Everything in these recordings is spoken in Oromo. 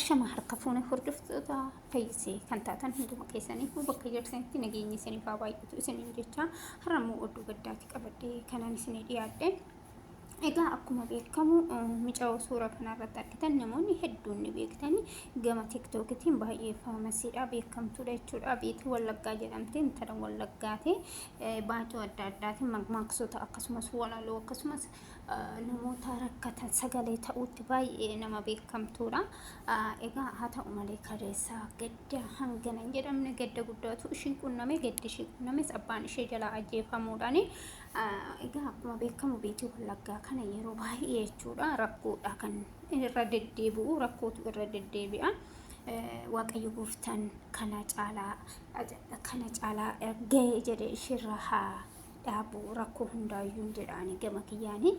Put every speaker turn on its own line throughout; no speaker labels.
Ashama harka fuune hordoftoota fayyisee kan taatan hunduma keessaniifuu bakka jirtanitti nageenyi isiniif haa baay'atu isiniin jecha har'a immoo oduu gaddaati qabadhee kanan isinii dhiyaadhe. Egaa akkuma beekamu mucaa suura kanarratti argitan namoonni hedduun ni beektani gama tiktookitiin baay'ee faamasiidha beekamtuudha jechuudha. Beetii Wallaggaa jedhamte intala Wallaggaati baacoo adda addaatiin makmaaksota akkasumas walaloo akkasumas namoota rakkatan sagalee ta'uutti baay'ee nama beekamtuudha. Egaa haa ta'u malee kaleessa gadda hangana hin jedhamne gadda guddaatu ishii qunname gaddi ishii qunnames abbaan ishee jalaa ajjeefamuudhaan egaa akkuma beekamu beetii wallaggaa kana yeroo baay'ee jechuudha rakkoodha kan irra deddeebi'u rakkootu irra deddeebi'a. Waaqayyo gooftaan kana caalaa kana caalaa ga'ee jedhe isheerra haa dhaabu rakkoo hundaayyuu jedha ani gama kiyyaani.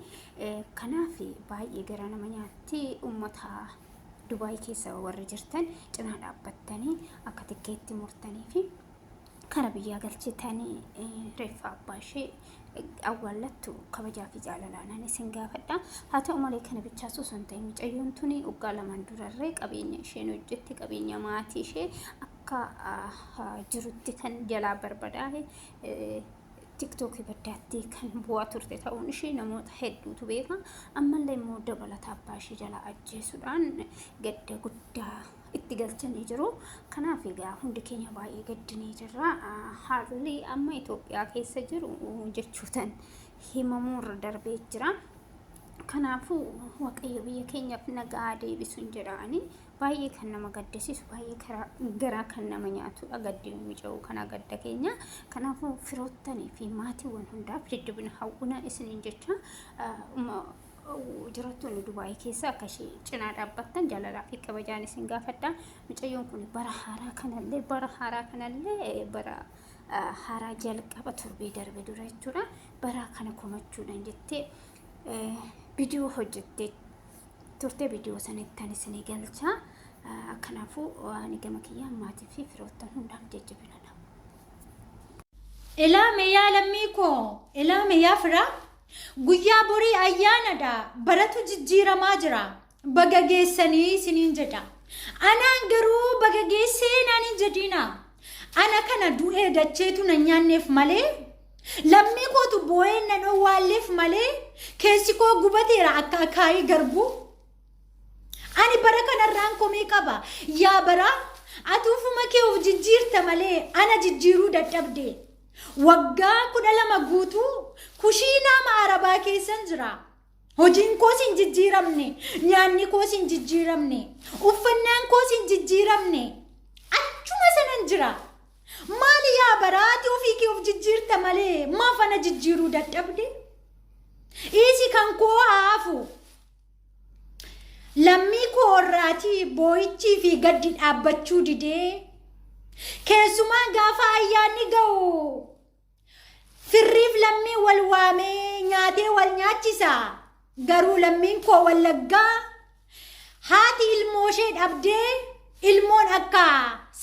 Kanaaf baay'ee gara nama nyaatti ummata Dubaay keessa warri jirtan cinaa dhaabbattanii akka tikkeetti murtanii fi kara biyyaa galchitanii reeffa abbaa ishee awwaallattu kabajaa fi jaalalaanan isin gaafadha. Haa ta'u malee kana bichaas osoo hin ta'in mucayyoon tuni waggaa lamaan durarree qabeenya isheen hojjette qabeenya maatii ishee akka jirutti kan jalaa barbadaa'e tiktookii baddaatti kan bu'aa turte ta'uun ishee namoota hedduutu beeka. Ammallee immoo dabalata abbaa ishee jalaa ajjeesuudhaan gadda guddaa itti galchanii jiru. Kanaaf egaa hundi keenya baay'ee gaddinee jirra. Haalli amma Itoophiyaa keessa jiru jechootaan himamuurra darbee jira. Kanaafuu Waaqayyo biyya keenyaaf nagaa deebisuun jedha ani. Baay'ee kan nama gaddisiisu baay'ee garaa kan nama nyaatudha gaddi muca'uu kanaa gadda keenya. Kanaafuu firoottanii fi maatiiwwan hundaaf jajjabina hawwina isiniin jecha jirattoonni Dubaayii keessa akka ishee cinaa dhaabbattan jaalalaa fi kabajaan isin gaafadha. Mucayyoon kun bara haaraa kanallee bara haaraa kanallee bara haaraa jalqaba torbee darbe dura jechuudha. Bara kana komachuudhaan jettee viidiyoo hojjettee turte viidiyoo sanittan isinii galcha. Kanaafuu ani gama kiyyaan maatii fi firoottan hundaaf jajjabina nama.
Ilaame yaa lammii koo, ilaame yaa firaa, guyyaa borii ayyaanadha, baratu jijjiiramaa jira, baga geessanii isiniin jedha. Anaan garuu baga geessee naan hin jedhiina. Ana kana du'ee dacheetu na nyaanneef malee, lammii kootu boo'ee nan owwaalleef malee, keessi koo gubateera akka akaayii garbuu. Ani bara kanarraan komii qaba. Yaa bara ati ufuma kee of jijjiirta malee ana jijjiiruu dadhabde. Waggaa 12 guutuu kushiinaa arabaa keessan jira. Hojiin koos hin jijjiiramne, nyaanni koos hin jijjiiramne, uffannaan koos hin jijjiiramne. Achuma sanan jira. Maali yaa bara ati ofii kee of jijjiirta malee maaf ana jijjiiruu dadhabde? Dhiisi kan koo haa hafu. Lammii koo irraatii boo'ichii fi gaddi dhaabbachuu didee keessumaa gaafa ayyaanni ga'u firriif lammii wal waamee nyaatee wal nyaachisa. Garuu lammiin koo wallaggaa haati ilmoo ishee dhabdee ilmoon akka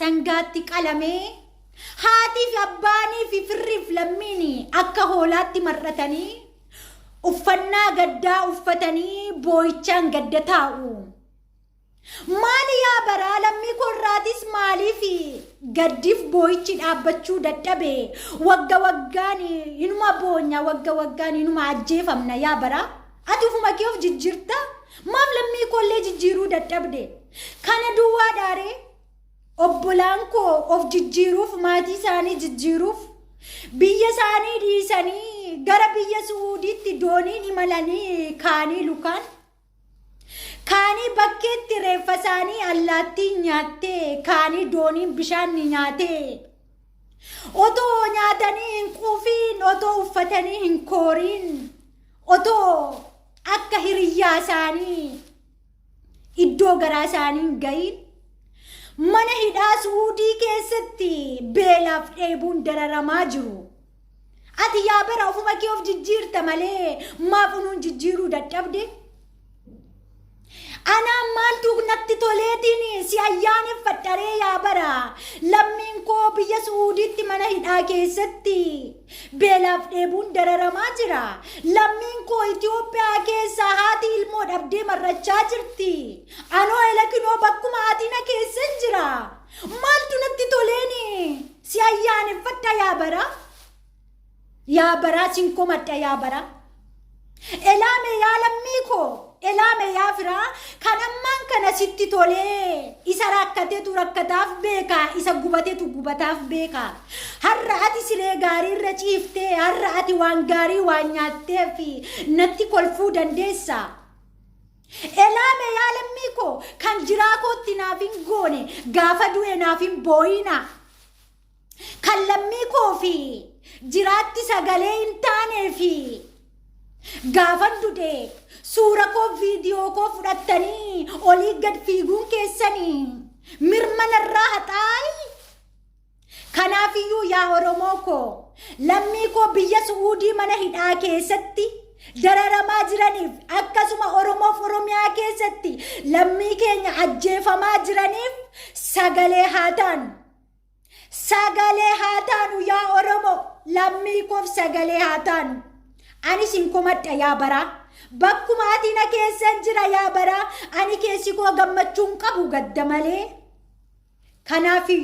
sangaatti qalamee haatii fi abbaanii fi firriif lammiin akka hoolaatti mar'atanii Uffannaa gaddaa uffatanii boo'ichaan gadda taa'u. Maali yaa baraa lammii koorraatis maaliif gaddiif boo'ichi dhaabbachuu dadhabe wagga waggaan inuma boonya wagga waggaan inuma ajjeefamna yaa baraa ati ufuma kee of jijjiirta maaf lammii koollee jijjiiruu dadhabde kana duwwaa dhaaree Obbolaan koo of jijjiiruuf maatii isaanii jijjiiruuf biyya isaanii dhiisanii gara biyya Su'uudiitti dooniin imalanii kaanii lukaan kaanii bakkeetti reeffa isaanii allaattiin nyaattee kaanii dooniin bishaan ni nyaatee otoo nyaatanii hin quufiin otoo uffatanii hin kooriin otoo akka hiriyyaa isaanii iddoo garaa isaanii hin ga'iin mana hidhaa Su'uudii keessatti beelaaf dheebuun dararamaa jiru. Ati yaa bara ofuma kee of jijjiirta malee maaf unuun jijjiiruu dadhabde? Anaan maaltu natti toleetiin si ayyaaneffadharee yaa bara lammiin koo biyya Su'uudiitti mana hidhaa keessatti beelaaf dheebuun dararamaa jira. Lammiin koo Itoophiyaa keessaa haati ilmoo dhabde. dhabdee marrachaa jirti. Anoo elakinoo bakkuma ati na keessan jira. Maaltu natti toleeni? Si ayyaaneffadha yaa bara. Yaa baraa sin komadha yaa baraa. Elaame yaa lammii koo, elaame yaa firaa, kan ammaan kana sitti tolee isa rakkatetu rakkataaf beeka, isa gubatetu gubataaf beeka. Har'a ati siree gaarii irra ciiftee, har'a ati waan gaarii waan nyaatteef natti kolfuu dandeessa. Elaame yaa lammii koo, kan jiraa kootti naaf hin goone, gaafa du'e naaf hin boo'ina. Kan lammii koo fi jiraatti sagalee hin taanee fi gaafan dude suura koo viidiyoo koo fudhattanii olii gad fiiguun keessanii mirma narraa haxaayi. Kanaafiyyuu yaa Oromoo koo lammii koo biyya Su'uudii mana hidhaa keessatti dararamaa jiraniif akkasuma Oromoof Oromiyaa keessatti lammii keenya ajjeefamaa jiraniif sagalee haa taanu. Sagalee haa taanu yaa Oromoo lammii koof sagalee haa taanu. Ani sin komadha yaa baraa. Bakkuma ati na keessan jira yaa baraa. Ani keessi koo gammachuun qabu gadda malee. Kanaaf